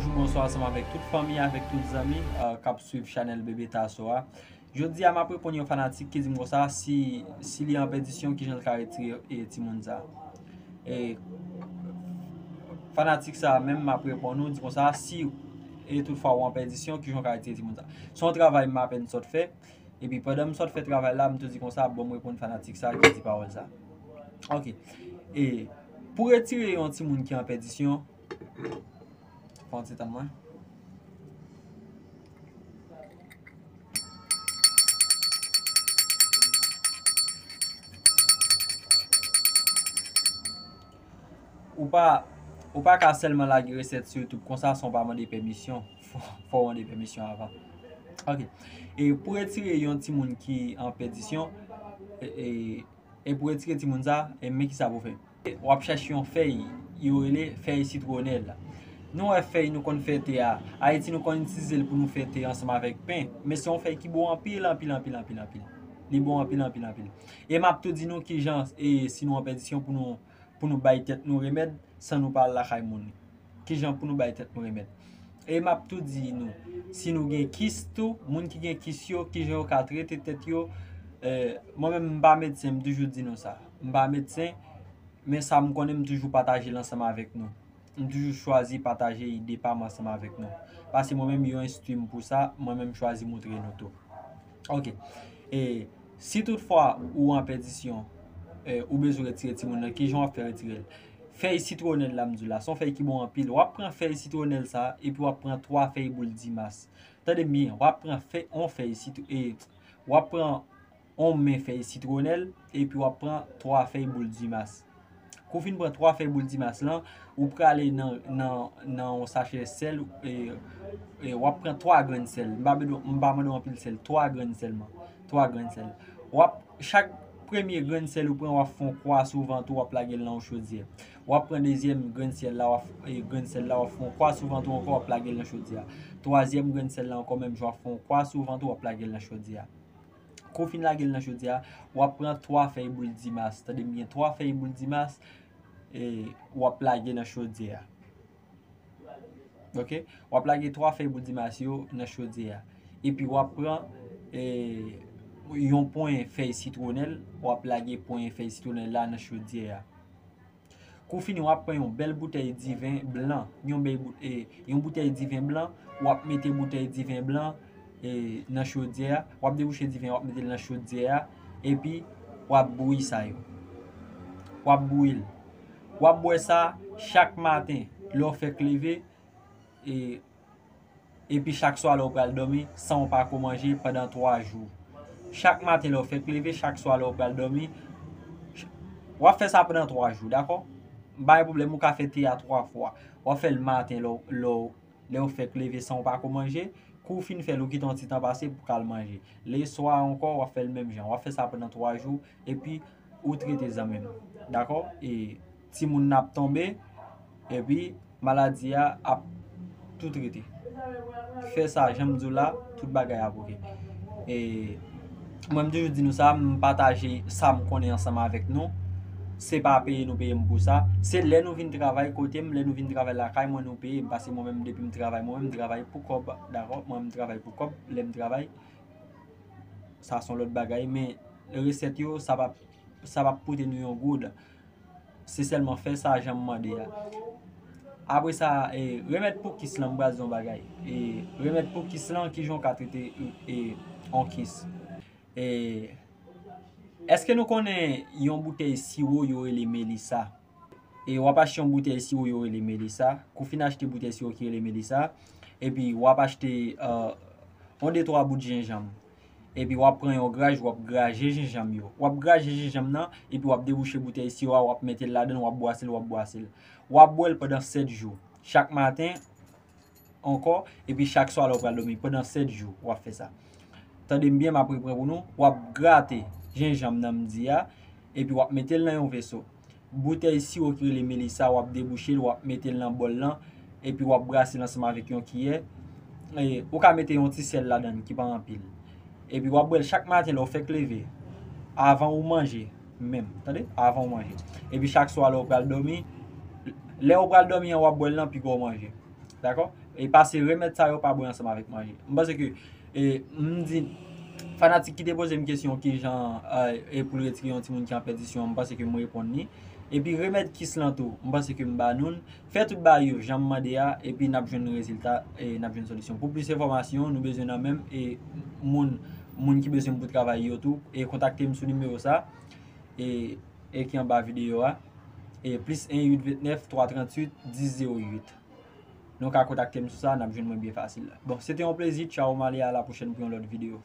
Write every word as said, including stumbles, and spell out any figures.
Bonjou, bonswa ansanm avèk tout fanmi, avèk tout zanmi, euh, k ap swiv chanèl Bebe Tasso a. Jodi a, m ap reponn yon fanatik ki di m konsa, si, si li an pèdisyon, kijan l ka retire, e, timoun sa. E, fanatik sa menm, m ap reponn ou, di konsa, si, e, toutfwa ou an pèdisyon, kijan w ka retire timoun sa. Se yon travay m apèn sot fè, epi pandan m sot fè travay la, m tou di konsa, bon, m reponn fanatik sa ki di pawòl sa. Ok. E, pou retire yon timoun ki an pèdisyon, fè yon ti tann mwen. Ou pa, ou pa ka sèlman lage resèt sou YouTube konsa san w pa mande pèmisyon. Fò, fò w mande pèmisyon avan. Ok. E pou retire yon timoun ki an pèdisyon, e, e, e pou retire timoun sa, e men ki sa pou fè. W ap chèche yon fèy, yo rele fèy sitwonèl. Nou wè fèy nou konn fè te a. Ayiti nou konn itilize l pou nou fè te ansanm avèk pen. Men se yon fèy ki bon anpil, anpil, anpil, anpil, anpil. Li bon anpil, anpil, anpil. E m ap tou di nou kijan, e, si nou an pèdisyon pou nou, pou nou bay tèt nou remèd san nou pa al lakay moun. Kijan pou nou bay tèt nou remèd. E m ap tou di nou, si nou gen kis tou, moun ki gen kis yo, kijan yo ka trete tèt yo. E, mwen menm, m pa medsen, m toujou di nou sa. M pa medsen, men sa m konnen, m toujou pataje l ansanm avèk nou. M toujou chwazi pataje ide pa m ansanm avèk nou. Paske mwen menm, yo enstwi m pou sa, mwen menm, m chwazi montre nou tou. Ok. E si toutfwa ou an pèdisyon, e, ou bezwen retire timoun nan, kijan w ap fè retire l? Fèy sitwonèl la, m di w la, se yon fèy ki bon anpil. W ap pran fèy sitwonèl sa, epi w ap pran twa fèy boul dimas. Tande m byen, w ap pran fèy, yon fèy sitwo-, e, w ap pran yon men fèy sitwonèl, epi w ap pran twa fèy boul dimas. Kou w fin pran twa fèy boul dimas lan, ou prale nan, nan, nan yon sachè sèl, e, e, w ap pran twa grenn sèl. M pa mande, m pa mande w anpil sèl, twa grenn sèlman. Twa grenn sèl. W ap, chak premye grenn sèl ou pran, w ap fè yon kwa sou vant ou, w ap lage l nan yon chodyè. W ap pran dezyèm grenn sèl la, w ap, e, grenn sèl la, w ap fè yon kwa sou vant ou ankò, w ap lage l nan chodyè a. Twazyèm grenn sèl la ankò, menm jan, w ap fè yon kwa sou vant ou, w ap lage l nan chodyè a. Kou w fin lage l nan chodyè a, w ap pran twa fèy boul dimas. Tande m byen, twa fèy boul dimas, e, w ap lage nan chodyè a. Ok? W ap lage twa fèy boul dimas yo nan chodyè a. Epi w ap pran, e, yon ponyen fèy sitwonèl, w ap lage ponyen fèy sitwonèl la nan chodyè a. Kou fini, w ap pran yon bèl boutèy diven blan, yon bèl bout-, e, yon boutèy diven blan, w ap mete boutèy diven blan, e, nan chodyè a, w ap debouche diven an, w ap mete l nan chodyè a, epi w ap bouyi sa yo. W ap bouyi l. W ap bwè sa chak maten, lè w fèk leve, e, epi chak swa lè w pral dòmi, san w pa ko manje pandan twa jou. Chak maten lè w fèk leve, chak swa lè w pral dòmi, w ap fè sa pandan twa jou, dakò? M pa gen pwoblèm, ou ka fè te a twa fwa. W ap fè l maten lè w, lè w, lè w fèk leve san w pa ko manje. Kou w fin fè l, ou kite yon ti tan pase pou w ka al manje. Leswa ankò, w ap fè l menm jan. W ap fè sa pandan twa jou, epi ou trete zanmi m. Dakò? E timoun nan ap tonbe, epi maladi a ap tou trete. Fè sa, jan m di w la, tout bagay ap oke. E mwen, m toujou di nou sa, m pataje sa m konnen ansanm avèk nou. Se pa peye nou peye m pou sa. Se lè nou vin travay kote m, lè nou vin travay lakay mwen, nou peye m. Paske mwen menm, depi m travay, mwen menm, m travay pou kòb, dakò? Mwen, m travay pou kòb. Lè m travay, sa se yon lòt bagay. Men resèt yo, sa p ap, sa p ap koute nou yon goud. Se sèlman fè sa jan m mande a. Apre sa, e, remèd pou kis lan, m pral di yon bagay. E, remèd pou kis lan, kijan w ka trete, e, yon kis? E, èske nou konnen yon boutèy siwo yo rele melisa? E w ap achte yon boutèy siwo yo rele melisa. Kou w fin achte boutèy siwo ki rele melisa, epi w ap achte, e, yon de twa bout jenjanm. Epi w ap pran yon graj, w ap graje jenjanm yo. W ap graje jenjanm nan, epi w ap debouche boutèy siwo a, w ap mete l ladan l, w ap bwase l, w ap bwase l. W ap bwè l pandan sèt jou. Chak maten, ankò, epi chak swa lè w pral dòmi, pandan sèt jou, w ap fè sa. Tande m byen, m ap repran pou nou. W ap grate jenjanm nan m di a, epi w ap mete l nan yon veso. Boutèy siwo ki rele melisa, w ap debouche l, w ap mete l nan bòl lan, epi w ap brase l ansanm avèk yon kiyè. E, ou ka mete yon ti sèl ladan l ki pa anpil. Epi w ap bwè l chak maten lè w fèk leve, avan ou manje menm, tande? Avan ou manje. Epi chak swa lè w pral dòmi, lè w pral dòmi an, w ap bwè l nan piga w manje. Dakò? E pase remèd sa yo pa bwè ansanm avèk manje. M panse ke, e, m di, fanatik ki te poze m kesyon kijan, e, e pou l retire yon timoun ki an pèdisyon, m panse ke m reponn li. Epi remèd kis lan tou, m panse ke m ba nou l. Fè tout bagay yo jan m mande a, epi n ap jwenn rezilta, e n ap jwenn solisyon. Pou plis enfòmasyon, nou bezwen nan menm, e moun, moun ki bezwen m pou travay yo tou, e kontakte m sou nimewo sa, e, e ki anba videyo a, e plis en uit ventnèf twa tranntuit dis zewo uit. Nou ka kontakte m sou sa, n ap jwenn mwen byen fasil. Bon, se te yon plezi, tchaw, m ale a la pwochèn pou yon lòt videyo.